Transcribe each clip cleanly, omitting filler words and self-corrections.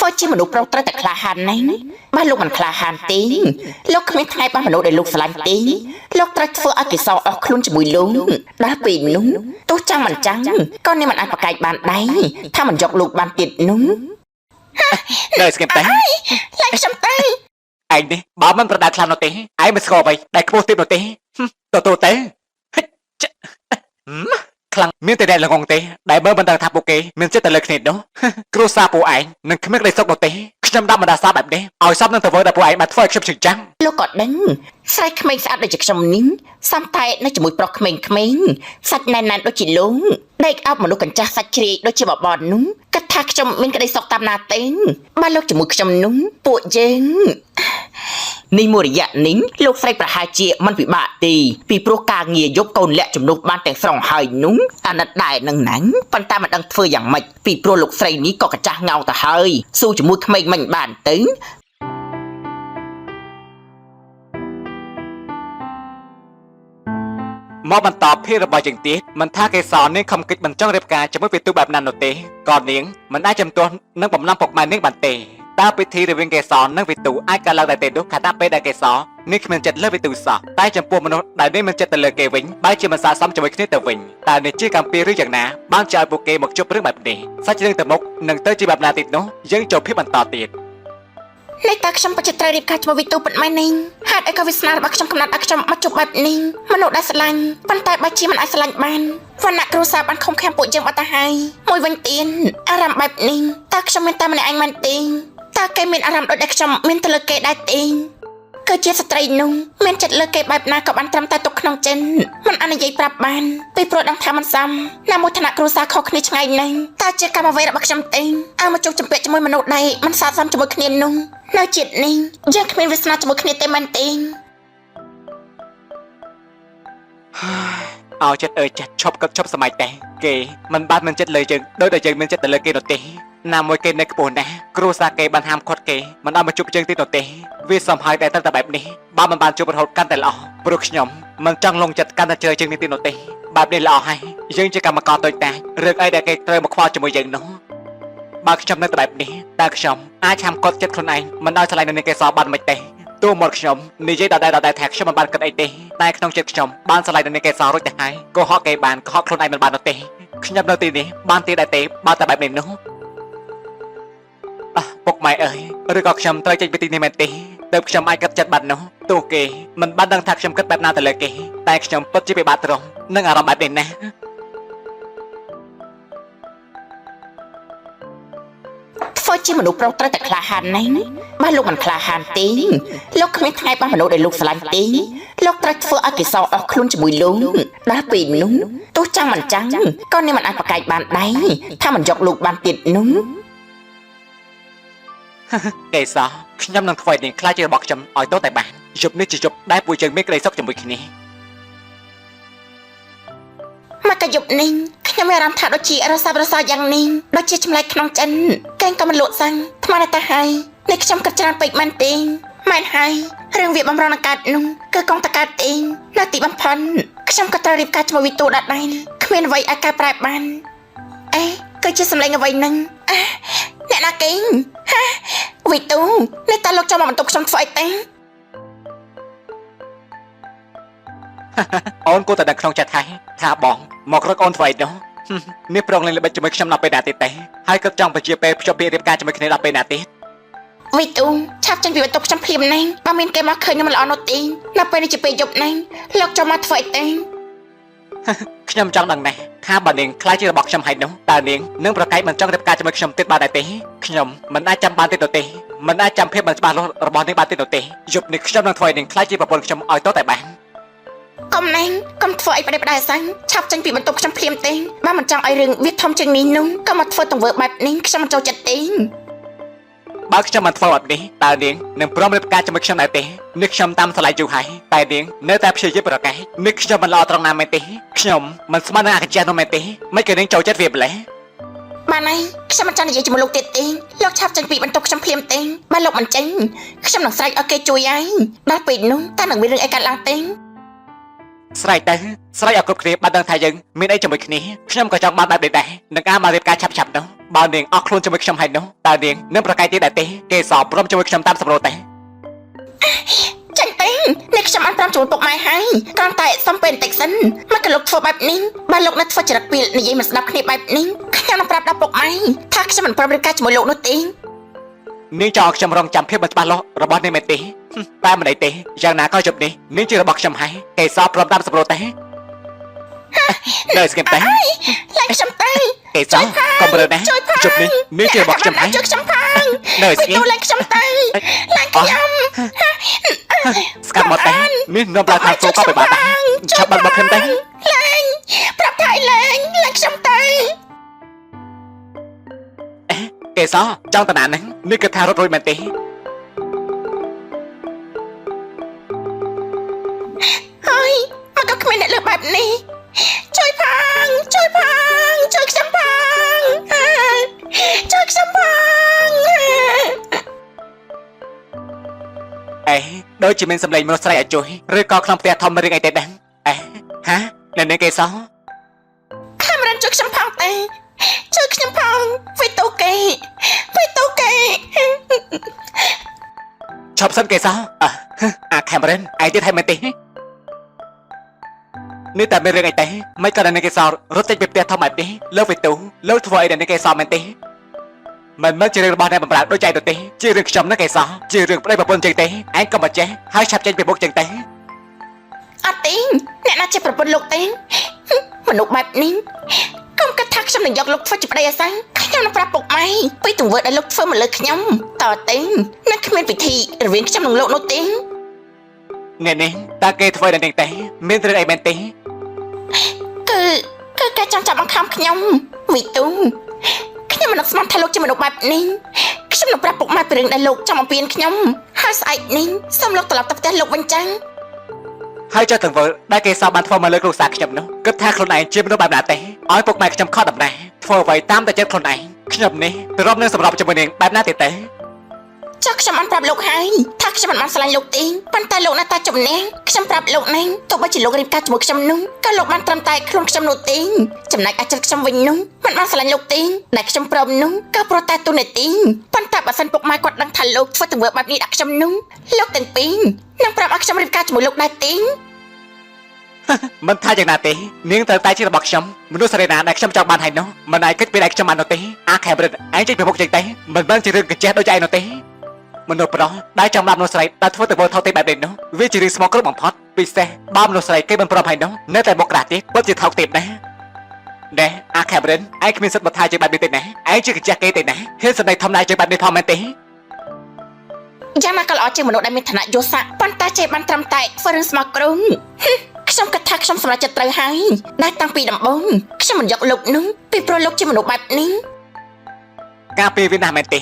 ធ្វើជាមនុស្សប្រុសត្រូវតែក្លាហានណាស់បើលោកមិនក្លាហានទេលោកគ្មានថ្ងៃបានមនុស្សដែលលោកស្រឡាញ់ទេលោកត្រូវធ្វើឲ្យកេសរអស់ខ្លួនជាមួយលោកដល់ពេលនោះទោះចាំងមិនចាំងក៏នាងមិនអាចប្រកែកបានដែរថាមិនយកលោកបានទៀតនោះ នៅស្ងៀមតែ ឡើងខ្ញុំទៅ ឯងនេះបើមិនប្រដៅខ្លាំងនោះទេឯងមិនស្គាល់អ្វីដែលខ្ពស់ទៀតនោះទេហឹមទទួលទៅហិចចៈហឹមខ្លាំងមានតែអ្នកល្ងងទេដែលមើលមិនដឹងថាពួកគេមានចិត្តទៅលើគ្នានោះគ្រួសារពួកឯងនឹងគ្មានក្តីសុខនោះទេខ្ញុំដាក់បណ្ដាសាបែបនេះឲ្យសមនឹងទង្វើដែលពួកឯងបានធ្វើឲ្យខ្ញុំឈឺចាំង លោកក៏ដឹងស្រីក្មេងស្អាតដូចជាខ្ញុំនេះសំតែនៅជាមួយប្រុសក្មេងៗសាច់ណែនៗដូចជាលោកដេកអោបមនុស្សកញ្ចាស់សាច់ជ្រាយដូចជាបបរនោះគិតថាខ្ញុំមានក្តីសុខតាមណាទេបើលោកជាមួយខ្ញុំនោះពួកយើងនេះមួយរយៈនេះលោកស្រីប្រហែលជាមិនពិបាកទេពីព្រោះការងារយប់កូនលាក់ជំនួសបានទាំងស្រុងហើយនោះអាណិតដែរនឹងណាញ់ប៉ុន្តែមិនដឹងធ្វើយ៉ាងម៉េចពីព្រោះលោកស្រីនេះក៏កញ្ចាស់ងោងទៅហើយស៊ូជាមួយក្មេងមិនបានទៅ មកបន្តភាគរបស់យើងទៀតមិនថាកេសរនាងខំគិតមិនចង់រៀបការជាមួយវិទូបែបណានោះទេក៏នាងមិនអាចជំទាស់នឹងបំណងពុកម៉ែនាងបានទេតើពិធីរវាងកេសរនិងវិទូអាចកើតឡើងដែរទេនោះខណៈពេលដែលកេសរនាងគ្មានចិត្តលើវិទូសោះតែចំពោះមនុស្សដែលនាងមិនចិត្តទៅលើគេវិញបែរជាមិនស័ក្តិសមជាមួយគ្នាទៅវិញតើនេះជាកម្មពីឬយ៉ាងណាបានជាឲ្យពួកគេមកជួបរឿងបែបនេះសាច់រឿងទៅមុខនឹងទៅជាបែបណាទៀតនោះយើងចូលភាគបន្តទៀត នេះតើខ្ញុំពិតជាត្រូវរៀបការជាមួយវិទូពិតមែននេះហេតុអីក៏វាសនារបស់ខ្ញុំកំណត់ឲ្យខ្ញុំមកជួបបែបនេះមនុស្សដែលស្រឡាញ់ប៉ុន្តែបើជាមិនអាចស្រឡាញ់បានវណ្ណៈគ្រួសារបានខំខាំពួកយើងបាត់ទៅហើយមួយវិញទៀតអារម្មណ៍បែបនេះតើខ្ញុំមានតែម្នាក់ឯងមែនទេតើគេមានអារម្មណ៍ដូចដែលខ្ញុំមានទៅលើគេដែរទេគឺជាស្ត្រីនោះមានចិត្តលើគេបែបណាក៏បានត្រឹមតែទុកក្នុងចិនមិនអនុយាយប្រាប់បានពីព្រោះដឹងថាមិនសមណាមួយឋានៈគ្រួសារខុសគ្នាឆ្ងាយណាស់តើជាកម្មអ្វីរបស់ខ្ញុំទេឲ្យមកជួបចម្ពាក់ជាមួយមនុស្សដែលមិនស័ក្តិសមជាមួយគ្នានោះនៅជាតិនេះយើងគ្មានវាសនាជាមួយគ្នាទេមែនទេ ឲ្យចិត្តអើយចិត្តឈប់គិតឈប់សម័យតែគេមិនបានមិនចិត្តលើយើងដោយតែយើងមានចិត្តទៅលើគេនោះទេណាមួយគេនៅខ្ពស់ណាស់គ្រួសារគេបានហាមឃាត់គេមិនឲ្យមកជួបយើងទៀតនោះទេវាសំហើយដែលត្រូវតែបែបនេះបើមិនបានជួបរហូតកាន់តែល្អព្រោះខ្ញុំមិនចង់លងចិត្តកាន់តែជ្រៅជាងនេះទៀតនោះទេបែបនេះល្អហើយយើងជាកម្មករតូចតាចរឿងអីដែលគេត្រូវមកខ្វល់ជាមួយយើងនោះបើខ្ញុំនៅតែបែបនេះតើខ្ញុំអាចហាមឃាត់ចិត្តខ្លួនឯងមិនឲ្យឆ្លៃនៅនឹងគេសបានមិនទេ ទោះមកខ្ញុំនិយាយដដែលដដែលថាខ្ញុំមិនបានគិតអីទេតែក្នុងចិត្តខ្ញុំបានឆ្លៃនៅនឹងកេសររួចទៅហើយកុហកគេបានកុហកខ្លួនឯងមិនបាននោះទេខ្ញុំនៅទីនេះបានទីដែរទេបើតែបែបនេះនោះអះពុកម៉ែអើយឬក៏ខ្ញុំត្រូវចេញពីទីនេះមែនទេទើបខ្ញុំអាចគិតចិត្តបាននោះទោះគេមិនបានដឹងថាខ្ញុំគិតបែបណាទៅលើគេតែខ្ញុំពិតជាពិបាកទ្រាំនឹងអារម្មណ៍បែបនេះណាស់ ធ្វើជាមនុស្សប្រុសត្រូវតែក្លាហានណាស់បើលោកមិនក្លាហានទេលោកគ្មានថ្ងៃបានមនុស្សដែលលោកស្រឡាញ់ទេលោកត្រូវធ្វើឲ្យកេសរអស់ខ្លួនជាមួយលោកដល់ពេលនោះទោះចាំងមិនចាំងក៏នាងមិនអាចប្រកែកបានដែរថាមិនយកលោកបានទៀតនោះ កេសរខ្ញុំនឹងធ្វើឲ្យនាងខ្លាចជារបស់ខ្ញុំឲ្យតតែបានយប់នេះជាយប់ដែលពួកយើងមានក្តីសុខជាមួយគ្នា មកកយប់នេះខ្ញុំមានអារម្មណ៍ថាដូចជារសាប់រសល់យ៉ាងនេះដូចជាចម្លែកក្នុងចិនកែងក៏មិនលក់សាំងថ្មនៅតែហើយនេះខ្ញុំគិតច្រើនពេកមែនទេមែនហើយរឿងវាបំរុងនឹងកើតនោះគឺកងតកើតទេនៅទីបំផុតខ្ញុំក៏ត្រូវរៀបការជាមួយវិទូដដែលគ្មានអ្វីអាចកែប្រែបានអេគឺជាសម្លេងអ្វីនឹងអេអ្នកណាគេហាវិទូនេះតើលោកចូលមកបន្ទប់ខ្ញុំធ្វើអីទេ អូនគួរតែដឹងក្នុងចិត្តហើយថាបងមករកអូនធ្វើអីនោះហឹមនេះប្រងលេងល្បិចជាមួយខ្ញុំដល់ពេលណាទៀតទេហើយគិតចង់បញ្ជាពេលភ្ជាប់ពាក្យរៀបការជាមួយគ្នាដល់ពេលណាទៀត វិទូឆាប់ចេញពីបន្ទប់ខ្ញុំភ្លាមណាស់បើមានគេមកឃើញខ្ញុំមិនល្អនោះទេនៅពេលនេះជាពេលយប់ណាស់លោកចូលមកធ្វើអីទេ ខ្ញុំចង់ដឹងណាស់ថាបើនាងខ្លាចជារបស់ខ្ញុំហើយនោះតើនាងនឹងប្រកែកមិនចង់រៀបការជាមួយខ្ញុំទៀតបានដែរទេខ្ញុំមិនអាចចាំបានទៀតនោះទេមិនអាចចាំភាពមិនច្បាស់លាស់របស់នាងបានទៀតនោះទេយប់នេះខ្ញុំនឹងធ្វើឲ្យនាងខ្លាចជាប្រពន្ធខ្ញុំឲ្យតតែបានក ុំណាស់កុំធ្វើអីប្រដេប្រដាសាំងឆាប់ចេញពីបន្ទប់ខ្ញុំភ្លាមទេបើមិនចង់ឲ្យរឿងវាធំជាងនេះនោះក៏មកធ្វើទង្វើបែបនេះខ្ញុំមិនចូលចិត្តទេ បើខ្ញុំមិនធ្វើបែបនេះតើនាងនឹងព្រមរៀបការជាមួយខ្ញុំដែរទេនេះខ្ញុំតាមស្រឡាញ់យូរហើយតែនាងនៅតែព្យាយាមប្រកែកនេះខ្ញុំមិនល្អត្រង់ណាមែនទេខ្ញុំមិនស្មើនឹងអាកញ្ចះនោះមែនទេមិនក៏នាងចូលចិត្តវាម្ល៉េះ បានហើយខ្ញុំមិនចង់និយាយជាមួយលោកទៀតទេលោកឆាប់ចេញពីបន្ទប់ខ្ញុំភ្លាមទេបើលោកមិនចេញខ្ញុំនឹងស្រែកឲ្យគេជួយហើយដល់ពេលនោះតើនឹងមានរឿងអីកើតឡើងទេ ស្រែកទៅស្រែកឲ្យគ្រប់គ្នាបានដឹងថាយើងមានអីជាមួយគ្នាខ្ញុំក៏ចង់បានបែបនេះដែរនឹងការមករៀបការឆាប់ៗនោះ បើនាងអស់ខ្លួនជាមួយខ្ញុំហើយនោះតើនាងនឹងប្រកែកទៀតដែរទេគេសព្រមជាមួយខ្ញុំតាមសម្រួលទេ ចាញ់ទេនេះខ្ញុំបានប្រាប់ជាមួយពុកម៉ែហើយគ្រាន់តែសុំពេលបន្តិចសិនមកក៏លោកធ្វើបែបនេះបើលោកនៅធ្វើចរិតពីលនិយាយមិនស្ដាប់គ្នាបែបនេះខ្ញុំនឹងប្រាប់ដល់ពុកម៉ែថាខ្ញុំមិនព្រមរៀបការជាមួយលោកនោះទេ នាងចង់ឲ្យខ្ញុំរងចាំភាពមិនច្បាស់លាស់របស់នាងមែនទេហឹមតែមិនអីទេយ៉ាងណាក៏ជប់នេះនាងជារបស់ខ្ញុំហើយគេសព្រមតាមសម្រួលទេនៅស្គមទេ ឡើងខ្ញុំទៅ គេសកុំរើណា ជួយផង ជប់នេះនាងជារបស់ខ្ញុំហើយ ជួយខ្ញុំផង នៅស្ងៀម វិទូឡើងខ្ញុំទៅឡើងខ្ញុំ ស្កាត់មកទេនេះនាំឡើងខាងចូលក៏ពិបាកដែរឆាប់បាត់របស់ខ្ញុំទេ ឡើងប្រាប់ថាឲ្យឡើងឡើងខ្ញុំទៅ គេសចង់តាណាហ្នឹងនេះគឺថារត់រួចមែនទេ ហើយមកក៏គ្មានអ្នកលើបែបនេះជួយផងជួយផងជួយខ្ញុំផងជួយខ្ញុំផង អេដូចជាមានសម្លេងមនុស្សស្រីឲ្យជួយឬក៏ក្នុងផ្ទះធំរឿងអីទេដឹងអេហានៅនាងគេស ខាមរិនជួយខ្ញុំផងទេជួយខ្ញុំផងវិទូគេវិទូគេ ឈប់សិនគេសអ่ะអាខេមរិនឯងទៀតហើយមែនទេនេះតែមានរឿងអីទេមិនក៏នៅនាងគេសរត់ចេញពីផ្ទះធំបែបនេះលើកវិទូលើកធ្វើអីនៅនាងគេសមែនទេមិនមែនជារឿងរបស់អ្នកបំរើដូចចៃទៅទេជារឿងខ្ញុំណាគេសជារឿងប្តីប្រពន្ធចឹងទេឯងក៏មកចេះហើយឆាប់ចេញពីមុខចឹងទេ អត់ទេអ្នកណាជាប្រពន្ធលោកទេមនុស្សបែបនេះកុំគិតថាខ្ញុំនឹងយកលោកធ្វើជាប្តីអសាំងខ្ញុំនឹងប្រាប់ពុកម៉ែពីទង្វើដែលលោកធ្វើមកលើខ្ញុំតទេនឹងគ្មានពិធីរវាងខ្ញុំនិងលោកនោះទេ អ្នកនេះតើគេធ្វើដល់នាងទេមានរឿងអីមែនទេ គឺគឺការចង់ចាប់បង្ខំខ្ញុំវិទូខ្ញុំមិននឹកស្មានថាលោកជាមនុស្សបែបនេះខ្ញុំនឹងប្រាប់ពុកម៉ែពីរឿងដែលលោកចង់បំពេញខ្ញុំហើយស្អែកនេះសូមលោកត្រឡប់ទៅផ្ទះលោកវិញចា៎ ហើយចុះទង្វើដែលគេសោបបានធ្វើមកលើគ្រួសារខ្ញុំនោះគិតថាខ្លួនឯងជាមនុស្សបែបណាទេឲ្យពុកម៉ែខ្ញុំខកដំណែធ្វើអ្វីតាមតែចិត្តខ្លួនឯងខ្ញុំនេះទ្រាំនឹងសម្របជាមួយនាងបែបណាទៀតទេ ចាស់ខ្ញុំបានប្រាប់លោកហើយថាខ្ញុំមិនបានស្រឡាញ់លោកទេប៉ុន្តែលោកនៅតែជំនះខ្ញុំប្រាប់លោកនេះទោះបីជាលោករៀបការជាមួយខ្ញុំនោះក៏លោកបានត្រឹមតែខ្លួនខ្ញុំនោះទេចំណែកឯចិត្តខ្ញុំវិញនោះមិនបានស្រឡាញ់លោកទេដែលខ្ញុំព្រមនោះក៏ព្រោះតែទូនាទីប៉ុន្តែបើសិនពុកម៉ែគាត់ដឹងថាលោកធ្វើទង្វើបែបនេះដាក់ខ្ញុំនោះលោកទាំងពីរនឹងប្រាប់ឲ្យខ្ញុំរៀបការជាមួយលោកដែរទេ មិនថាយ៉ាងណាទេនាងត្រូវតែជារបស់ខ្ញុំមនុស្សសេរីណាដែលខ្ញុំចង់បានហើយនោះមិនអាចគិតពីដៃខ្ញុំបាននោះទេអាខេមរិតឯងចេញពីមុខចេញទេមិនមែនជារឿងកញ្ចេះដូចឯងនោះទេមនុស្សប្រុសដែលចង់បានមនុស្សស្រីដែលធ្វើទង្វើថោកទាបបែបនេះនោះវាជារឿងស្មោកគ្រោកបំផុតពិសេសបើមនុស្សស្រីគេមិនព្រមហើយនោះនៅតែមកក្រាស់ទៀតពិតជាថោកទាបណាស់ណែអាខេមរិនឯងគ្មានសិទ្ធិមកថាជាបែបនេះទេណាឯងជាកញ្ចេះគេទេណាហ៊ានសម្ដែងធំដៃជាបែបនេះផងមែនទេ យ៉ាងណាក៏ល្អជាងមនុស្សដែលមានឋានៈយោស័កប៉ុន្តែចេះបានត្រឹមតែធ្វើរឿងស្មោះគ្រងហឹមខ្ញុំគិតថាខ្ញុំសម្រេចចិត្តត្រូវហើយដែលតាំងពីដំបូងខ្ញុំមិនយកលោកនោះពីព្រោះលោកជាមនុស្សបែបនេះ ការពារវាណាស់មែនទេ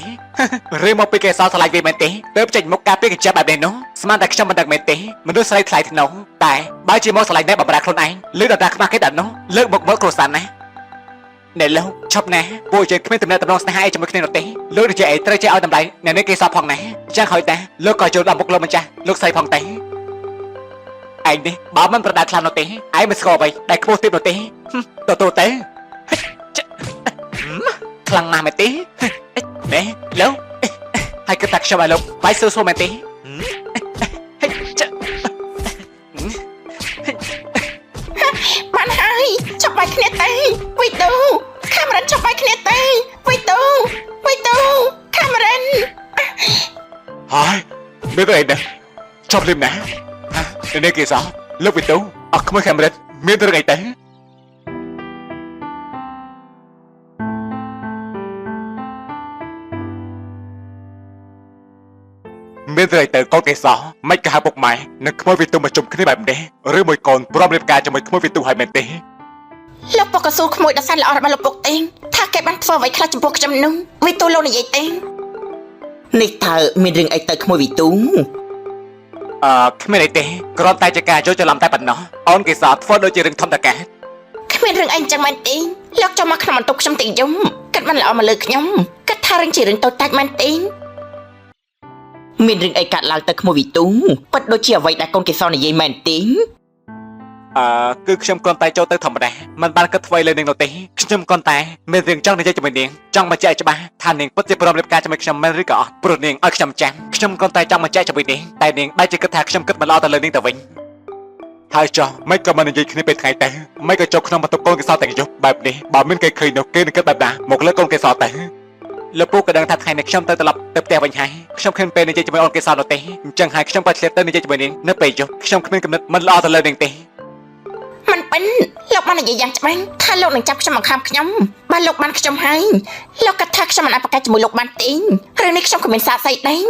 ឬមកពីគេសល់ស្រឡាញ់វាមែនទេទើបចេញមុខការពារកញ្ចក់បែបនេះនោះស្មានតែខ្ញុំមិនដឹងមែនទេមនុស្សស្រីថ្លៃថ្នូរតែបើជាមកស្រឡាញ់អ្នកបំរើខ្លួនឯងឬដណ្ដើមខ្មាស់គេដល់នោះលើកមកមើលគ្រួសារណាណែលោកឈប់ណាពួកយើងគ្មានទំនាក់ទំនងស្នេហាអីជាមួយគ្នានោះទេលោកឬជាអីត្រូវចេះឲ្យតម្លៃអ្នកនេះគេសពផងណាចឹងហើយតាលោកក៏ចូលដល់មុខលោកម្ចាស់លោកស្រីផងទេឯងនេះបើមិនប្រដៅខ្លាំងនោះទេឯងមិនស្គាល់អ្វីដែលខ្ពស់ទៀតនោះទេហឹមទទួលទេហិចចាហឹមខ្លាំងណាស់មែនទេ ណែលោកហើយគិតថាខ្ញុំឲ្យលោកបាយសួរសួរមែនទេហេចា បានហើយចប់បាយគ្នាទៅវិទូកាមេរិនចប់បាយគ្នាទៅវិទូវិទូកាមេរិន ហើយមានអីដែរចប់លឹមណាហានេះគេសោះលោកវិទូអត់ក្មួយខេមរិតមានរឿងអីទេមានរឿងអីទៅកូនគេសោះមិនក៏ហៅពុកម៉ែនិងក្មួយវិទូមកជុំគ្នាបែបនេះឬមួយកូនព្រមរៀបការជាមួយក្មួយវិទូហើយមែនទេ លោកពុកក៏សួរក្មួយដ៏សែនល្អរបស់លោកពុកទេថាគេបានធ្វើអ្វីខ្លះចំពោះខ្ញុំនោះវិទូលោកនិយាយទេ នេះតើមានរឿងអីទៅក្មួយវិទូ អឺគ្មានអីទេគ្រាន់តែជាការយល់ច្រឡំតែប៉ុណ្ណោះអូនគេសោះធ្វើដូចជារឿងធំតកា គ្មានរឿងអីអញ្ចឹងមែនទេលោកចូលមកក្នុងបន្ទប់ខ្ញុំទាំងយំគិតមិនល្អមកលើខ្ញុំគិតថារឿងជារឿងតូចតាចមែនទេ មានរឿងអីកាត់ឡើងទៅក្មួយវិទូពិតដូចជាអ្វីដែលកូនកេសរនិយាយមែនទេ អឺគឺខ្ញុំគ្រាន់តែចូលទៅធម្មតាមិនបានគិតធ្វើលើនាងនោះទេខ្ញុំគ្រាន់តែមានរឿងចង់និយាយជាមួយនាងចង់បញ្ជាក់ឲ្យច្បាស់ថានាងពិតជាព្រមរៀបការជាមួយខ្ញុំមែនឬក៏អត់ព្រោះនាងឲ្យខ្ញុំចាំខ្ញុំគ្រាន់តែចង់បញ្ជាក់ជាមួយនាងតែនាងបែរជាគិតថាខ្ញុំគិតមិនល្អទៅលើនាងទៅវិញហើយចុះមិនក៏មិននិយាយគ្នាពេលថ្ងៃទៅមិនក៏ចូលក្នុងបន្ទប់កូនកេសរទាំងយប់បែបនេះបើមានគេឃើញនោះគេនឹងគិតបែបណាមកលើកូនកេសរទៅ លោកពូក៏ដឹងថាថ្ងៃនេះខ្ញុំទៅត្រឡប់ទៅផ្ទះវិញហើយខ្ញុំគ្មានពេលនិយាយជាមួយអូនកេសរនោះទេអញ្ចឹងហើយខ្ញុំក៏ឆ្លៀតទៅនិយាយជាមួយនាងនៅពេលយប់ខ្ញុំគ្មានគំនិតមិនល្អទៅលើនាងទេ មិនពិនលោកបាននិយាយយ៉ាងច្បាស់ថាលោកនឹងចាប់ខ្ញុំបង្ខំខ្ញុំបើលោកបានខ្ញុំហើយលោកគិតថាខ្ញុំមិនអាចប្រកែកជាមួយលោកបានទេរឿងនេះខ្ញុំក៏មានសាកសីដែរ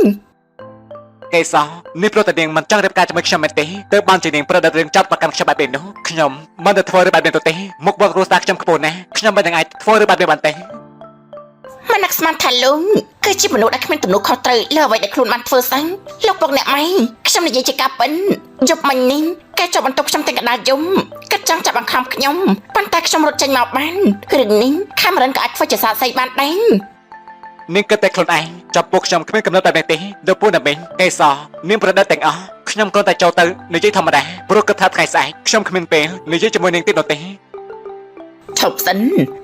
កេសរនេះព្រោះតែនាងមិនចង់រៀបការជាមួយខ្ញុំមែនទេទើបបានជានាងប្រឌិតរឿងចាប់ប្រកាន់ខ្ញុំបែបនេះនោះខ្ញុំមិនទៅធ្វើរឿងបែបនេះទៅទេមុខមាត់គ្រួសារខ្ញុំខ្ពស់ណាស់ខ្ញុំមិននឹងអាចធ្វើរឿងបែបនេះបានទេ មិននឹកស្មានថាលោកគឺជាមនុស្សដែលគ្មានទំនួលខុសត្រូវលើអ្វីដែលខ្លួនបានធ្វើសោះលោកពុកអ្នកម៉ៃខ្ញុំនិយាយជាការពិនយប់មិញនេះគេចូលបន្ទប់ខ្ញុំទាំងកណ្ដាលយំគិតចង់ចាប់បង្ខំខ្ញុំប៉ុន្តែខ្ញុំរត់ចេញមកបានរឿងនេះខាមេរិនក៏អាចធ្វើជាសាកសីបានដែរ នាងគិតតែខ្លួនឯងចាប់ពួកខ្ញុំគ្មានកំណត់បែបនេះទេលោកពូណាមីងកេសរនាងប្រឌិតទាំងអស់ខ្ញុំគ្រាន់តែចូលទៅនិយាយធម្មតាព្រោះគិតថាថ្ងៃស្អែកខ្ញុំគ្មានពេលនិយាយជាមួយនាងទៀតនោះទេ ឈប់សិន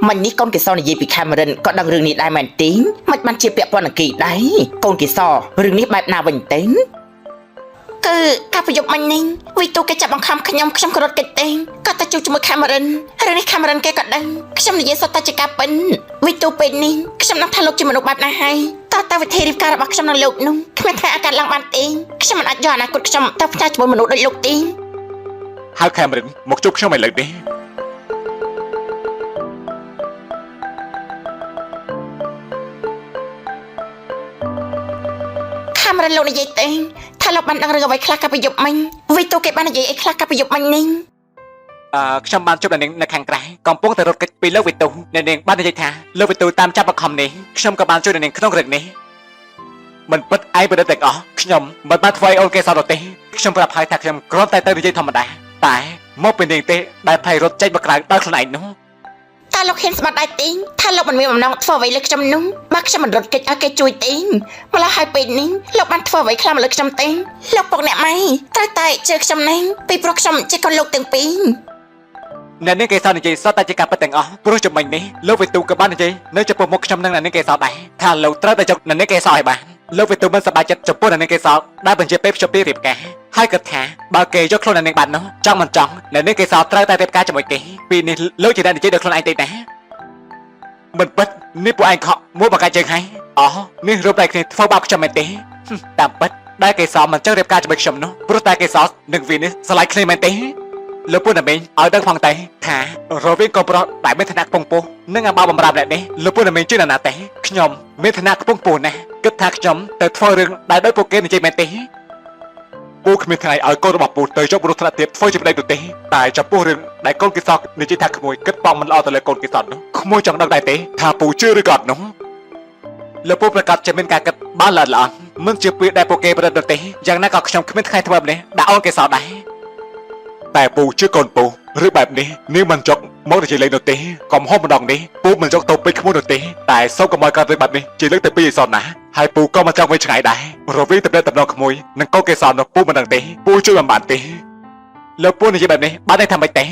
មិញនេះកូនកេសរនិយាយពីខាមេរិនក៏ដឹងរឿងនេះដែរមែនទេមិនបានជាពាក់ព័ន្ធនឹងគេដែរកូនកេសររឿងនេះបែបណាវិញទេ គឺការប្រយុទ្ធមិញនេះវិទូគេចាប់បង្ខំខ្ញុំខ្ញុំក៏រត់គេចទេក៏តែជួបជាមួយខាមេរិនរឿងនេះខាមេរិនគេក៏ដឹងខ្ញុំនិយាយសុទ្ធតែជាការពិនវិទូពេលនេះខ្ញុំដឹងថាលោកជាមនុស្សបែបណាហើយតើតើវិធីរៀបការរបស់ខ្ញុំនឹងលោកនោះគ្មានថ្ងៃអាចកើតឡើងបានទេខ្ញុំមិនអាចយកអនាគតខ្ញុំទៅផ្ញើជាមួយមនុស្សដូចលោកទេ ហៅខេមរិនមកជួបខ្ញុំឥឡូវនេះ ខាមេរិនលោកនិយាយទេថាលោកបានដឹងរឿងអ្វីខ្លះកាលពីយប់មិញវិទូគេបាននិយាយអីខ្លះកាលពីយប់មិញនេះ អឺខ្ញុំបានជួបអ្នកនាងនៅខាងក្រៅកំពុងតែរត់គេចពីលោកវិទូអ្នកនាងបាននិយាយថាលោកវិទូតាមចាប់បង្ខំនេះខ្ញុំក៏បានជួយអ្នកនាងក្នុងរឿងនេះមិនពិតឯងប្រឌិតទាំងអស់ខ្ញុំមិនបានធ្វើឲ្យអូនគេសោះនោះទេខ្ញុំប្រាប់ហើយថាខ្ញុំគ្រាន់តែទៅនិយាយធម្មតាតែមកពីនាងទេដែលភ័យរត់ចេញមកក្រៅដោយខ្លួនឯងនោះ តើលោកហ៊ានស្មាត់ដែរទេថាលោកមិនមានបំណងធ្វើអ្វីលើខ្ញុំនោះបើខ្ញុំមិនរត់គេចឲ្យគេជួយទេម្ល៉េះហើយពេលនេះលោកបានធ្វើអ្វីខ្លះមកលើខ្ញុំទេលោកពុកអ្នកម៉ែត្រូវតែជឿខ្ញុំណាស់ពីព្រោះខ្ញុំជាកូនលោកទាំងពីរ អ្នកនាងគេសោះនិយាយសុទ្ធតែជាការពិតទាំងអស់ព្រោះជំនាញនេះលោកវិទូក៏បាននិយាយនៅចំពោះមុខខ្ញុំនិងអ្នកនាងគេសោះដែរថាលោកត្រូវតែយកអ្នកនាងគេសោះឲ្យបានលោកវិទូមិនសប្បាយចិត្តចំពោះអ្នកនាងគេសោះដែលបញ្ជាពេលភ្ជាប់ពីរៀបការហើយគិតថាបើគេយកខ្លួនអ្នកនាងបាននោះចង់មិនចង់អ្នកនាងគេសោះត្រូវតែរៀបការជាមួយគេពីនេះលោកជាអ្នកនិយាយដោយខ្លួនឯងទេណាមិនពិតនេះពួកឯងខកមួបកាច់ជើងហើយអូនេះរូបដៃគ្នាធ្វើបាបខ្ញុំមែនទេហឹមតាមពិតដែលគេសោះមិនចង់រៀបការជាមួយខ្ញុំនោះព្រោះតែគេសោះនិងវីនេះស្រឡាញ់គ្នាមែនទេ លោកពូណាមីងឲ្យដឹងផងតែថារវាងកូនប្រុសដែលមានឋានៈខ្ពង់ខ្ពស់និងអាបាបំរើម្នាក់នេះលោកពូណាមីងជឿណាស់ណាទេខ្ញុំមានឋានៈខ្ពង់ខ្ពស់ណាស់គិតថាខ្ញុំទៅធ្វើរឿងដែលដោយពួកគេនិយាយមែនទេពូគ្មានថ្ងៃឲ្យកូនរបស់ពូទៅយកមនុស្សថ្នាក់ទាបធ្វើជាប្តីនោះទេតែចំពោះរឿងដែលកូនគេសក់និយាយថាក្មួយគិតបងមិនល្អទៅលើកូនគេសក់នោះក្មួយចង់ដឹងដែរទេថាពូជឿឬក៏អត់នោះលោកពូប្រកាសជាមានការគិតបានល្អល្អន់មិនជាពាក្យដែលពួកគេប្រឌិតនោះទេយ៉ាងណាក៏ខ្ញុំគ្មានថ្ងៃធ្វើបែបនេះដាក់អូនគេសក់ដែរ តែពូជឿកូនពូឬបែបនេះនាងមិនចុកមកនិយាយលេងនោះទេកំហុសម្ដងនេះពូមិនចុកទៅពេចក្មួយនោះទេតែសូមកុំឲ្យកើតរឿងបែបនេះជាលើកទីពីរឲ្យសោះណាហើយពូក៏មិនចង់វិញឆ្ងាយដែររវាងតំណែងតំណងក្មួយនិងកូនកេសរនោះពូមិនដឹងទេពូជួយមិនបានទេលោកពូនិយាយបែបនេះបានន័យថាម៉េចទេ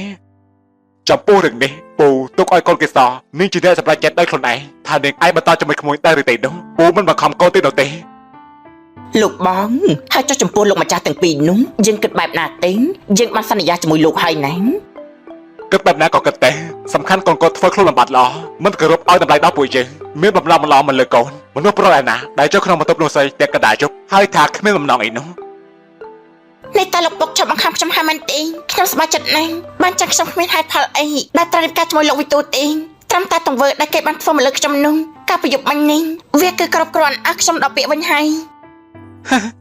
ចំពោះរឿងនេះពូទុកឲ្យកូនកេសរនាងជាអ្នកសម្រេចចិត្តដោយខ្លួនឯងថានាងអាចបន្តជាមួយក្មួយដែរឬទេនោះពូមិនបង្ខំកូនទេនោះទេ លោកបងហើយចុះចំពោះលោកម្ចាស់ទាំងពីរនោះយើងគិតបែបណាទេយើងបានសន្យាជាមួយលោកហើយណា គិតបែបណាក៏គិតដែរសំខាន់កូនកូនធ្វើខ្លួនបំបត្តិល្អមិនគោរពឲ្យតម្លៃដល់ពួកយើងមានបំណងមិនល្អមិនលើកូនមនុស្សប្រុសឯណាដែលចូលក្នុងបន្ទប់នោះស្អីតែកណ្ដាលយប់ហើយថាគ្មានបំណងអីនោះ នេះតើលោកពុកចាប់បង្ខំខ្ញុំហើយមែនទេខ្ញុំសប្បាយចិត្តណាស់បានចឹងខ្ញុំគ្មានហេតុផលអីដែលត្រូវរៀបការជាមួយលោកវិទូទេត្រឹមតែទង្វើដែលគេបានធ្វើមកលើខ្ញុំនោះការប្រយុទ្ធមិញនេះវាគឺគ្រប់គ្រាន់ឲ្យខ្ញុំដកពាក្យវិញហើយ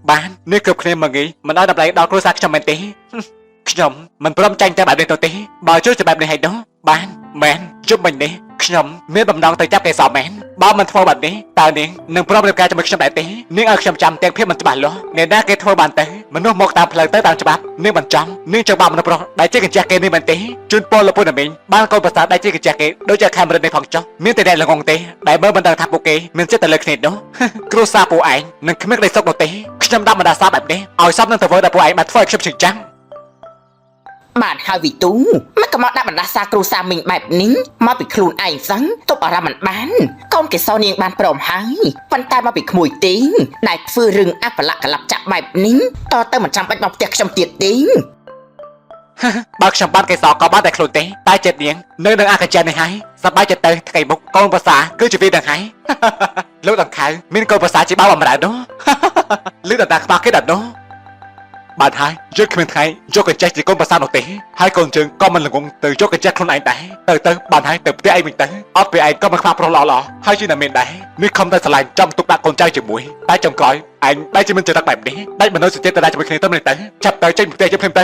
បាននេះគ្រប់គ្នាមកងាយមិនឲ្យតម្លៃដល់គ្រួសារខ្ញុំមែនទេហឹមខ្ញុំមិនព្រមចាញ់តែបែបនេះទៅទេបើជួយជាបែបនេះហើយនោះបានមែនជប់មិញនេះខ្ញុំមានបំណងទៅចាប់កេសរមែនបើមិនធ្វើបែបនេះតើនាងនឹងព្រមរៀបការជាមួយខ្ញុំដែរទេនាងឲ្យខ្ញុំចាំទាំងភាពមិនច្បាស់លាស់អ្នកណាគេធ្វើបានទេមនុស្សមកតាមផ្លូវទៅតាមច្បាប់នាងមិនចង់នាងចង់បានមនុស្សប្រុសដែលជាកញ្ចះគេនេះមែនទេជូនពរលោកពូណាមីងបានកូនប្រសាដែលជាកញ្ចះគេដូចជាខេមរិននេះផងចុះមានតែអ្នកល្ងងទេដែលមើលមិនដឹងថាពួកគេមានចិត្តតែលើគ្នានោះ គ្រួសារពួកឯងនឹងគ្មានក្តីសុខនោះទេខ្ញុំដាក់បណ្ដាសាបែបនេះឲ្យសមនឹងទៅធ្វើដែលពួកឯងបានធ្វើឲ្យខ្ញុំឈឺចាំង បានហើយវិទូមកក៏មកដាក់បណ្ដាសាគ្រូសាមីងបែបនេះមកពីខ្លួនឯងសឹងទប់អារម្មណ៍មិនបានកូនកេសរនាងបានព្រមហើយប៉ុន្តែមកពីក្មួយទេដែលធ្វើរឿងអបលកលប្បចាក់បែបនេះតទៅមិនចាំបាច់មកផ្ទះខ្ញុំទៀតទេ បើខ្ញុំបានកេសរក៏បានតែខ្លួនទេតែចិត្តនាងនៅនឹងអាកាចានេះហើយសប្បាយចិត្តទៅថ្ងៃមុខកូនប្រសាគឺជាវានឹងហើយ លោកដង្ខៅមានកូនប្រសាជាបាវបំរើនោះ លឺដល់តាខ្មាស់គេដល់នោះបានហើយយើងគ្មានថ្ងៃយកកញ្ចេះជាកូនប្រសានោះទេហើយកូនជើងក៏មិនល្ងងទៅយកកញ្ចេះខ្លួនឯងដែរទៅទៅបានហើយទៅផ្ទះឯងវិញទៅអត់ពេលឯងក៏មិនខ្វះប្រុសល្អៗហើយជាអ្នកមានដែរនេះខំតែស្រឡាញ់ចង់ទុកដាក់កូនចៅជាមួយតែចុងក្រោយឯងបែរជាមិនចរិតបែបនេះដាច់មនោសញ្ចេតនាជាមួយគ្នាទៅមិនទៅចាប់ទៅចេញពីផ្ទះយើងភ្លាមទៅ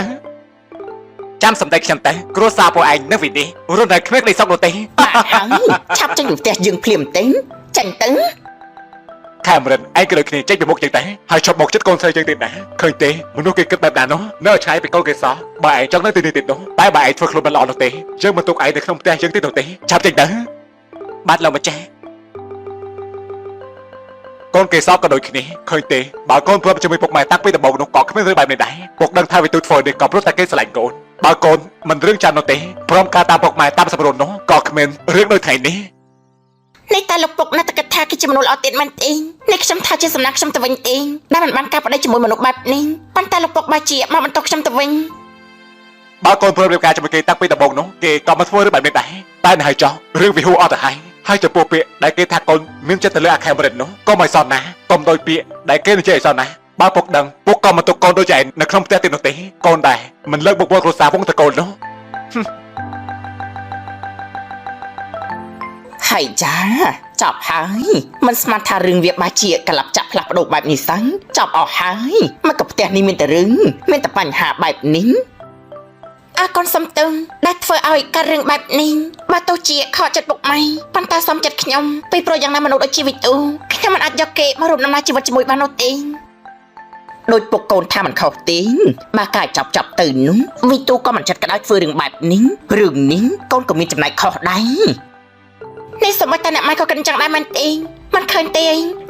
ចាំសម្ដែងខ្ញុំទៅគ្រួសារពួកឯងនៅវិនេះរស់នៅគ្មានក្តីសុខនោះទេ បានហើយឆាប់ចេញពីផ្ទះយើងភ្លាមទេចេញទៅ ខែមរិនឯងក៏ដូចគ្នាចេញពីមុខយើងដែរហើយឈប់មកចិត្តកូនស្រីយើងទៀតណាឃើញទេមនុស្សគេគិតបែបណានោះនៅឲ្យឆ្ងាយពីកូនគេសោះបើឯងចង់នៅទីនេះទៀតនោះតែបើឯងធ្វើខ្លួនមិនល្អនោះទេយើងមិនទុកឯងនៅក្នុងផ្ទះយើងទៀតនោះទេឆាប់ចេញទៅបាទលោកម្ចាស់កូនគេសោះក៏ដូចគ្នាឃើញទេបើកូនព្រមជាមួយពុកម៉ែតាំងពីដំបូងនោះក៏គ្មានរឿងបែបនេះដែរពុកដឹងថាវិទូធ្វើនេះក៏ព្រោះតែគេស្រឡាញ់កូនបើកូនមិនរឿងចាំនោះទេព្រមការតាមពុកម៉ែតាមសម្រុននោះក៏គ្មានរឿងដូចថ្ងៃនេះ នេះតែលោកពុកនៅតែគិតថាគេជាមនុស្សល្អទៀតមែនទេនេះខ្ញុំថាជាសំណាងខ្ញុំទៅវិញទេដែលមិនបានការប្តីជាមួយមនុស្សបែបនេះប៉ុន្តែលោកពុកបែរជាមកបន្តខ្ញុំទៅវិញ បើកូនព្រមរៀបការជាមួយគេតាំងពីដំបូងនោះគេក៏មិនធ្វើរឿងបែបនេះដែរតែនេះហើយចោះរឿងវិហួរអត់ទៅហើយហើយចំពោះពាក្យដែលគេថាកូនមានចិត្តទៅលើអាខេមរិននោះក៏មិនសមណាកុំដោយពាក្យដែលគេនិយាយឲ្យសមណាបើពុកដឹងពុកក៏មិនទុកកូនដូចឯងនៅក្នុងផ្ទះទៀតនោះទេកូនដែរមិនលើកបុកវល់គ្រួសារវងតកូននោះ ហើយចាចប់ហើយមិនស្មានថារឿងវាបាជាកលាប់ចាក់ផ្លាស់ប្ដូរបែបនេះសឹងចប់អស់ហើយមកក៏ផ្ទះនេះមានតែរឿងមានតែបញ្ហាបែបនេះ អរគុណសំទឹងដែលធ្វើឲ្យកើតរឿងបែបនេះបើទោះជាខកចិត្តពុកម៉ែប៉ុន្តែសំចិត្តខ្ញុំពីព្រោះយ៉ាងណាមនុស្សដូចជីវិតទូខ្ញុំមិនអាចយកគេមករួមដំណើរជីវិតជាមួយបាននោះទេ ដោយពុកកូនថាមិនខុសទេបើកាយចប់ចប់ទៅនោះវិទូក៏មិនចិត្តក្តៅធ្វើរឿងបែបនេះរឿងនេះកូនក៏មានចំណែកខុសដែរ នេះសូម្បីតែអ្នកម៉ែក៏គិតអញ្ចឹងដែរមែនទេមិនឃើញទេ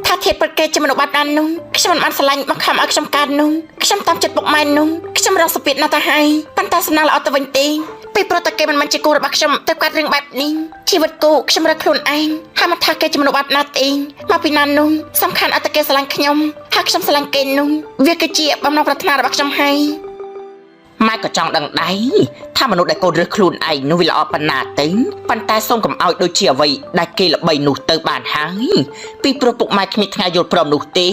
ថាធាតពិតគេជាមនុស្សបែបណានោះខ្ញុំមិនបានស្រឡាញ់បង្ខំឲ្យខ្ញុំកើតនោះខ្ញុំតាមចិត្តពុកម៉ែនោះខ្ញុំរងសពាតណាស់ទៅហើយប៉ុន្តែសំណាងល្អទៅវិញទេពីព្រោះតែគេមិនមែនជាគូរបស់ខ្ញុំទៅកាត់រឿងបែបនេះជីវិតគូខ្ញុំរើសខ្លួនឯងហើយមិនថាគេជាមនុស្សបែបណាទេមកពីណានោះសំខាន់ឲ្យតែគេស្រឡាញ់ខ្ញុំហើយខ្ញុំស្រឡាញ់គេនោះវាគឺជាបំណងប្រាថ្នារបស់ខ្ញុំហើយ ម៉ែក៏ចង់ដឹងដែរថាមនុស្សដែលកូនរើសខ្លួនឯងនោះវាល្អប៉ុណ្ណាទេប៉ុន្តែសូមកុំឲ្យដូចជាអ្វីដែលគេល្បីនោះទៅបានហើយពីព្រោះពុកម៉ែគ្មានថ្ងៃយល់ព្រមនោះទេ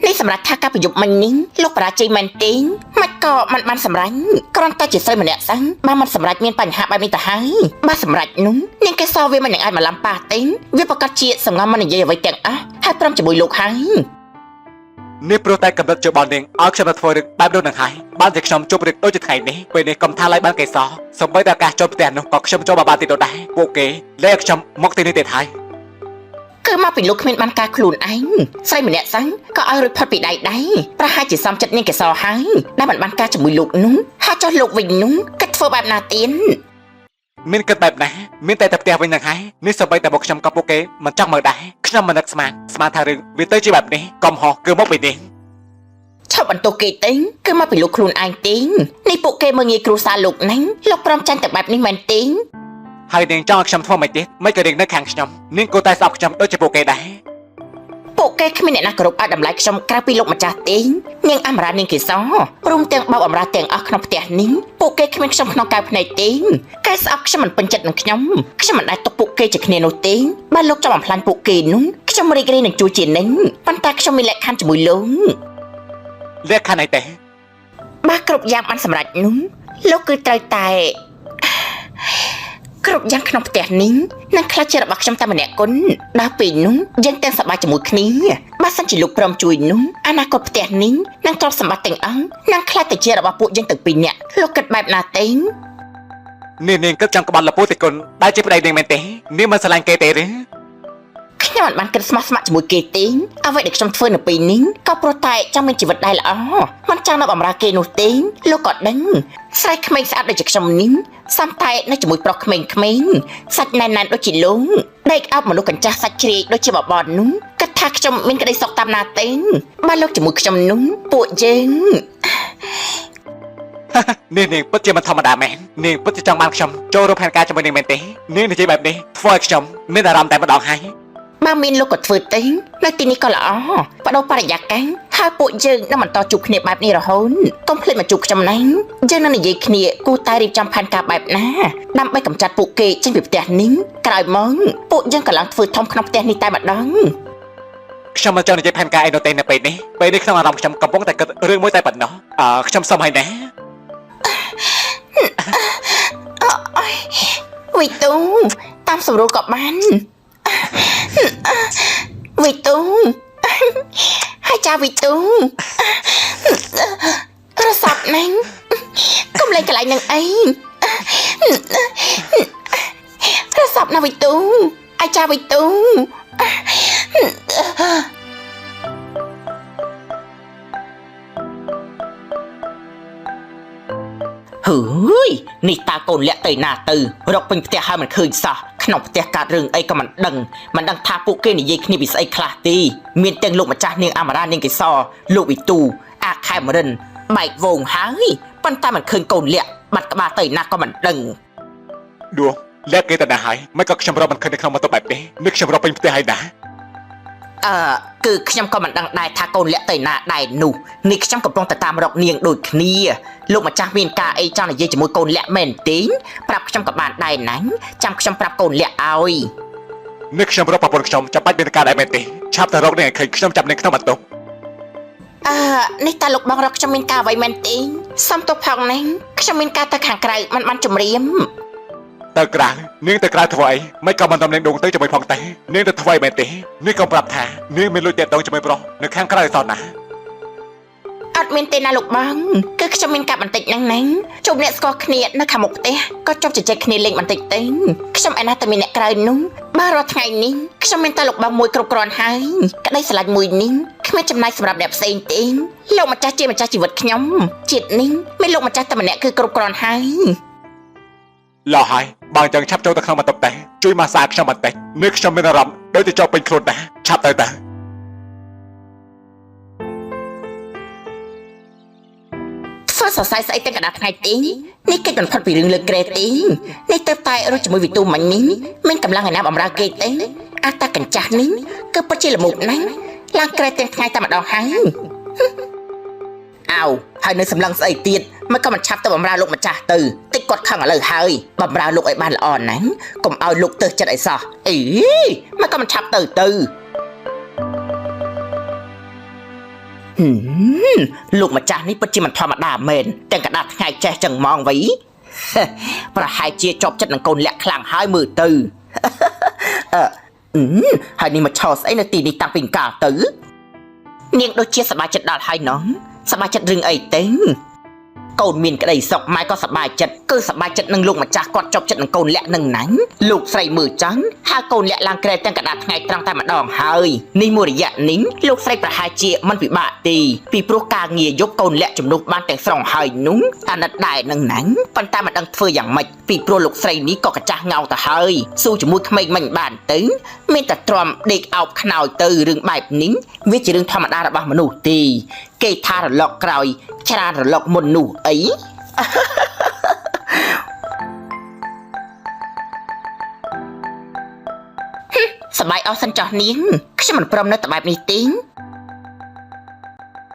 នេះសម្រាប់ថាការប្រយុទ្ធមិញនេះលោកបរាជ័យមែនទេមិនក៏មិនបានសម្រេចគ្រាន់តែជាស្រីម្នាក់សឹងបើមិនសម្រេចមានបញ្ហាបែបនេះទៅហើយបើសម្រេចនោះនាងកេសរវាមិននឹងអាចមកឡំប៉ះទេវាប្រកាសជាសំងំមិននិយាយអ្វីទាំងអស់ហើយព្រមជាមួយលោកហើយ នេះព្រោះតែកំណត់យោបល់នាងឲ្យខ្ញុំទៅធ្វើរឿងបែបនោះនឹងហើយបានជាខ្ញុំជួបរឿងដូចជាថ្ងៃនេះពេលនេះកុំថាឡើយបានកេសរសូម្បីតែឱកាសចូលផ្ទះនោះក៏ខ្ញុំចូលមកបានទៀតដែរពួកគេលែងឲ្យខ្ញុំមកទីនេះទៀតហើយ គឺមកពីលោកគ្មានបានការខ្លួនឯងស្រីម្នាក់សឹងក៏ឲ្យរួចផុតពីដៃដែរប្រហែលជាសំចិត្តនាងកេសរហើយដែលមិនបានការជាមួយលោកនោះហើយចុះលោកវិញនោះគិតធ្វើបែបណាទៀត មានគិតបែបណាមានតែទៅផ្ទះវិញនឹងហើយនេះសូម្បីតែមកខ្ញុំក៏ពួកគេមិនចង់មើលដែរខ្ញុំមិននឹកស្មានស្មានថារឿងវាទៅជាបែបនេះកំហុសគឺមកពីនេះ ឈប់បន្ទោសគេទេគឺមកពីលោកខ្លួនឯងទេនេះពួកគេមើលងាយគ្រួសារលោកណាញ់លោកព្រមចាញ់តែបែបនេះមែនទេ ហើយនាងចង់ឲ្យខ្ញុំធ្វើមិនទៀតមិនក៏នាងនៅខាងខ្ញុំនាងគួរតែស្អប់ខ្ញុំដូចជាពួកគេដែរ ពួកគេគ្មានអ្នកណាគោរពឲ្យតម្លៃខ្ញុំក្រៅពីលោកម្ចាស់ទេនាងអមរានាងកេសររួមទាំងបោកអមរាទាំងអស់ក្នុងផ្ទះនេះពួកគេគ្មានខ្ញុំក្នុងកែវភ្នែកទេកែស្អប់ខ្ញុំមិនពេញចិត្តនឹងខ្ញុំខ្ញុំមិនដែលទុកពួកគេជាគ្នានោះទេបើលោកចង់បំផ្លាញពួកគេនោះខ្ញុំរីករាយនឹងជួយជានិញប៉ុន្តែខ្ញុំមានលក្ខខណ្ឌជាមួយលោក លក្ខខណ្ឌអីទេ បើគ្រប់យ៉ាងបានសម្រេចនោះលោកគឺត្រូវតែគ្រប់យ៉ាងក្នុងផ្ទះនេះនឹងខ្លះជារបស់ខ្ញុំតែម្នាក់គុណដល់ពេលនោះយើងទាំងសប្បាយជាមួយគ្នាបើសិនជាលោកព្រមជួយនោះអនាគតផ្ទះនេះនឹងទ្រព្យសម្បត្តិទាំងអង្គនឹងខ្លះទៅជារបស់ពួកយើងទាំងពីរនាក់លោកគិតបែបណាទេ នាងនាងគិតចង់ក្បត់លពូតិគុណដែលជាប្តីនាងមែនទេនាងមិនស្រឡាញ់គេទេឬ ខ ខ្ញុំមិនបានគិតស្មោះស្ម័គ្រជាមួយគេទេអ្វីដែលខ្ញុំធ្វើនៅពេលនេះក៏ព្រោះតែចង់មានជីវិតដែលល្អមិនចង់នៅបម្រើគេនោះទេលោកក៏ដឹងស្រីក្មេងស្អាតដូចជាខ្ញុំនេះសំតែនៅជាមួយប្រុសក្មេងៗសាច់ណែនៗដូចជាលោកដេកអោបមនុស្សកញ្ចាស់សាច់ជ្រាយដូចជាបបរនោះគិតថាខ្ញុំមានក្តីសុខតាមណាទេបើលោកជាមួយខ្ញុំនោះពួកយើង នាងនាងពិតជាមិនធម្មតាមែននាងពិតជាចង់បានខ្ញុំចូលរួមផែនការជាមួយនាងមែនទេនាងនិយាយបែបនេះធ្វើឲ្យខ្ញុំមានអារម្មណ៍តែម្ដងហើយ បើមានលោកក៏ធ្វើទេនៅទីនេះក៏ល្អបដូរបរិយាកាសហើយពួកយើងនឹងបន្តជួបគ្នាបែបនេះរហូតកុំភ្លេចមកជួបខ្ញុំណាយើងនឹងនិយាយគ្នាគួរតែរៀបចំផែនការបែបណាដើម្បីកម្ចាត់ពួកគេចេញពីផ្ទះនេះក្រោយមកពួកយើងក៏ឡើងធ្វើធំក្នុងផ្ទះនេះតែម្ដង ខ្ញុំមិនចង់និយាយផែនការអីនោះទេនៅពេលនេះពេលនេះក្នុងអារម្មណ៍ខ្ញុំកំពុងតែគិតរឿងមួយតែប៉ុណ្ណោះអឺខ្ញុំសុំឲ្យណា វីទូតាមសម្រួលក៏បានវីទូហើយចាវីទូរស័ព្ទណាញ់កុំលេងកន្លែងនឹងអីរស័ព្ទណាវីទូអាចាវីទូហើយនេះតាកូនលាក់ទៅណាទៅរកពេញផ្ទះហើយមិនឃើញសោះក្នុងផ្ទះកើតរឿងអីក៏មិនដឹងមិនដឹងថាពួកគេនិយាយគ្នាពីស្អីខ្លះទេមានទាំងលោកម្ចាស់នាងអមរានាងកេសរលោកវិទូអាខែមរិនបែកវងហើយប៉ុន្តែមិនឃើញកូនលាក់បាត់ក្បាលទៅណាក៏មិនដឹង ដួងលាក់គេទៅណាហើយមិនក៏ខ្ញុំរកមិនឃើញនៅក្នុងបន្ទប់បែបនេះនេះខ្ញុំរកពេញផ្ទះហើយណា អឺគឺខ្ញុំក៏មិនដឹងដែរថាកូនលាក់ទៅណាដែរនោះនេះខ្ញុំកំពុងតែតាមរកនាងដូចគ្នាលោកម្ចាស់មានការអីចង់និយាយជាមួយកូនលាក់មែនទេប្រាប់ខ្ញុំក៏បានដែរណាញ់ចាំខ្ញុំប្រាប់កូនលាក់ឲ្យ នេះខ្ញុំរកប្រពន្ធខ្ញុំចាំបាច់មានការដែរមែនទេឆាប់តែរកនាងឲ្យឃើញខ្ញុំចាប់នាងក្នុងបន្ទប់ អឺនេះតាលោកបងរកខ្ញុំមានការអ្វីមែនទេសុំទោសផងណាខ្ញុំមានការទៅខាងក្រៅមិនបានជម្រាប ទៅក្រៅនាងទៅក្រៅធ្វើអីមិនក៏មិនតំនាងដួងទៅជាមួយផងទេនាងទៅធ្វើអីមែនទេនាងក៏ប្រាប់ថានាងមានលុយតាក់ទងជាមួយប្រុសនៅខាងក្រៅឲ្យសោះណា អត់មានទេណាលោកបងគឺខ្ញុំមានការបន្តិចហ្នឹងណាជួបអ្នកស្គាល់គ្នានៅខាងមុខផ្ទះក៏ចប់ជជែកគ្នាលេងបន្តិចទេខ្ញុំឯណាតែមានអ្នកក្រៅនោះបើរាល់ថ្ងៃនេះខ្ញុំមានតែលោកបងមួយគ្រប់គ្រាន់ហើយក្តីស្រឡាញ់មួយនេះគ្មានចំណាយសម្រាប់អ្នកផ្សេងទេលោកម្ចាស់ជាម្ចាស់ជីវិតខ្ញុំជាតិនេះមានលោកម្ចាស់តែម្នាក់គឺគ្រប់គ្រាន់ហើយ ឡោះហើយបើអញ្ចឹងឆាប់ចូលទៅក្នុងបន្ទប់ទេជួយម៉ាសាខ្ញុំបន្តិចនេះខ្ញុំមានអារម្មណ៍ដូចទៅជាប់ពេញខ្លួនដែរឆាប់ទៅទៅ ធ្វើសរសៃស្អីទាំងកណ្ដាលថ្ងៃទីនេះគេមិនផុតពីរឿងលើក្រេទីនេះទៅតែរត់ជាមួយវិទូមិញនេះមានកម្លាំងឯណាបំរើគេទេអាតាកញ្ចាស់នេះគឺពិតជាល្មោកណាស់ឡើងក្រេទាំងថ្ងៃតែម្ដងហើយអោហើយនៅសម្លឹងស្អីទៀតមិនក៏មិនឆាប់ទៅបំរើលោកម្ចាស់ទៅតិចគាត់ខឹងឥឡូវហើយបំរើលោកឲ្យបានល្អណាស់កុំឲ្យលោកទើសចិត្តអីសោះអីមិនក៏មិនឆាប់ទៅទៅហឹម លោកម្ចាស់នេះពិតជាមិនធម្មតាមែនទាំងកណ្ដាលថ្ងៃចេះចឹងហ្មងវី ប្រហែលជាជាប់ចិត្តនឹងកូនលាក់ខ្លាំងហើយមើលទៅ អឺអឺហើយនេះមកឆោស្អីនៅទីនេះតាំងពីកាលទៅ នាងដូចជាសប្បាយចិត្តដល់ហើយណោះសប្បាយចិត្តរឿងអីទេកូនមានក្តីសុខម៉ែក៏សប្បាយចិត្តគឺសប្បាយចិត្តនឹងលោកម្ចាស់គាត់ជាប់ចិត្តនឹងកូនលាក់នឹងណាញ់លោកស្រីមើលចឹងហើយកូនលាក់ឡើងក្រែទាំងកណ្ដាលថ្ងៃត្រង់តែម្ដងហើយនេះមួយរយៈនេះលោកស្រីប្រហែលជាមិនពិបាកទេពីព្រោះការងារយប់កូនលាក់ជំនួសបានទាំងស្រុងហើយនោះអាណិតដែរនឹងណាញ់ប៉ុន្តែមិនដឹងធ្វើយ៉ាងម៉េចពីព្រោះលោកស្រីនេះក៏កាចាស់ងោទៅហើយស៊ូជាមួយក្មេងមិនបានទៅមានតែទ្រាំដេកអោបខ្នើយទៅរឿងបែបនេះវាជារឿងធម្មតារបស់មនុស្សទេគេថារលកក្រោយច្រើនរលកមុននោះអី សប្បាយអស់សិនចោះនាងខ្ញុំមិនព្រមនៅតែបែបនេះទេ